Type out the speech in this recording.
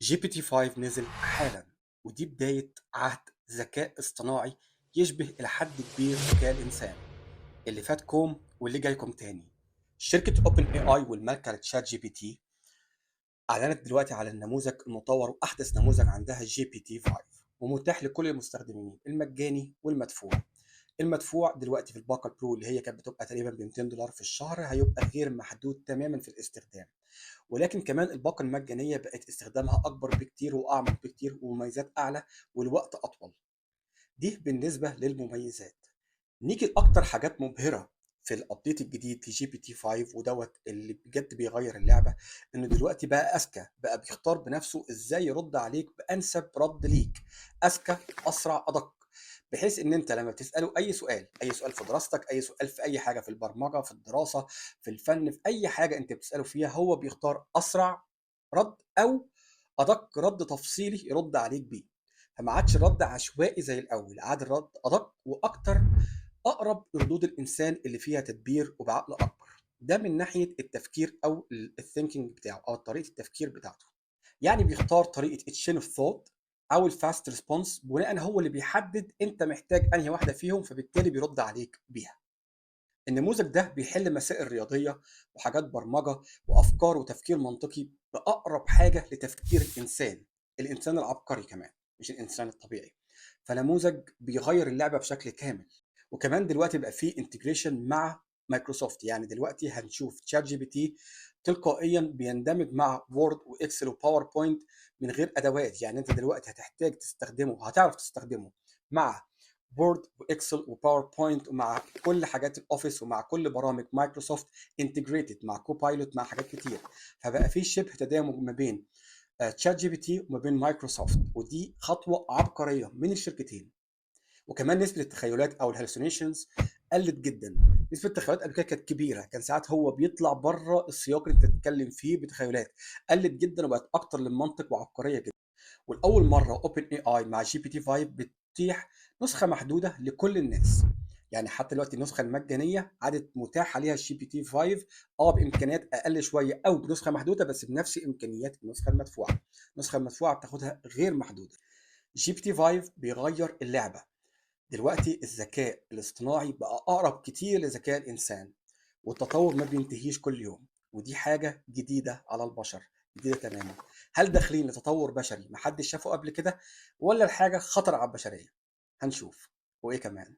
GPT 5 نزل حالا، ودي بداية عهد ذكاء اصطناعي يشبه إلى حد كبير ذكاء الإنسان. اللي فات كوم واللي جاي كوم تاني. شركة OpenAI والمالكة ChatGPT أعلنت دلوقتي على النموذج المطور وأحدث نموذج عندها GPT 5، ومتاح لكل المستخدمين المجاني والمدفوع. المدفوع دلوقتي في الباقة ال Pro اللي هي كانت بتبقى تقريبا ب $200 في الشهر هيبقى غير محدود تماما في الاستخدام، ولكن كمان الباقة المجانية بقت استخدامها أكبر بكتير وأعمق بكتير ومميزات أعلى والوقت أطول. دي بالنسبة للمميزات. نيجي لأكتر حاجات مبهرة في ال update الجديد ل GPT 5، ودوت اللي بجد بيغير اللعبة، انه دلوقتي بقى اذكى، بقى بيختار بنفسه ازاي يرد عليك بانسب رد ليك، اذكى، اسرع، ادق، بحيث ان انت لما بتساله اي سؤال، اي سؤال في دراستك، اي سؤال في اي حاجه، في البرمجه، في الدراسه، في الفن، في اي حاجة انت بتساله فيها، هو بيختار اسرع رد او ادق رد تفصيلي يرد عليك بيه. فما عادش الرد عشوائي زي الاول، عاد الرد ادق واكتر، اقرب لردود الانسان اللي فيها تدبير وبعقل اكبر. ده من ناحية التفكير او ال thinking بتاعه او طريقه التفكير بتاعته. يعني بيختار طريقه ال chain of thought او ال fast response بناء، هو اللي بيحدد انت محتاج انهي واحدة فيهم، فبالتالي بيرد عليك بيها. النموذج ده بيحل مسائل رياضية وحاجات برمجة وافكار وتفكير منطقي باقرب حاجة لتفكير الانسان، الانسان العبقري كمان، مش الانسان الطبيعي. فنموذج بيغير اللعبة بشكل كامل. وكمان دلوقتي بقى فيه integration مع مايكروسوفت، يعني دلوقتي هنشوف ChatGPT تلقائيا بيندمج مع Word و Excel و PowerPoint من غير ادوات. يعني انت دلوقتي هتحتاج تستخدمه، هتعرف تستخدمه مع Word و Excel و PowerPoint ومع كل حاجات ال Office ومع كل برامج مايكروسوفت integrated مع Copilot مع حاجات كتير. فبقى في شبه تدامج ما بين ChatGPT وما بين مايكروسوفت، ودي خطوة عبقرية من الشركتين. وكمان نسبه التخيلات او ال hallucinations قلت جدا. نسبه التخيلات قبل كده كانت كبيره، كان ساعات هو بيطلع بره السياق اللي انت بتتكلم فيه بتخيلات، قلت جدا وبقت اكتر للمنطق وعبقريه جدا. ولاول مرة OpenAI مع GPT 5 بتتيح نسخه محدودة لكل الناس. يعني حتى دلوقتي النسخة المجانية عادت متاحة ليها ال GPT 5، بامكانيات اقل شوية او بنسخه محدودة، بس بنفس امكانيات النسخة المدفوعه. النسخة المدفوعه بتاخدها غير محدوده. GPT 5 بيغير اللعبة. دلوقتي الذكاء الاصطناعي بقى اقرب كتير لذكاء الانسان، والتطور ما بينتهيش كل يوم، ودي حاجة جديدة على البشر، جديدة تماما. هل داخلين لتطور بشري محدش شافه قبل كده، ولا الحاجة خطر على البشريه؟ هنشوف. وايه كمان؟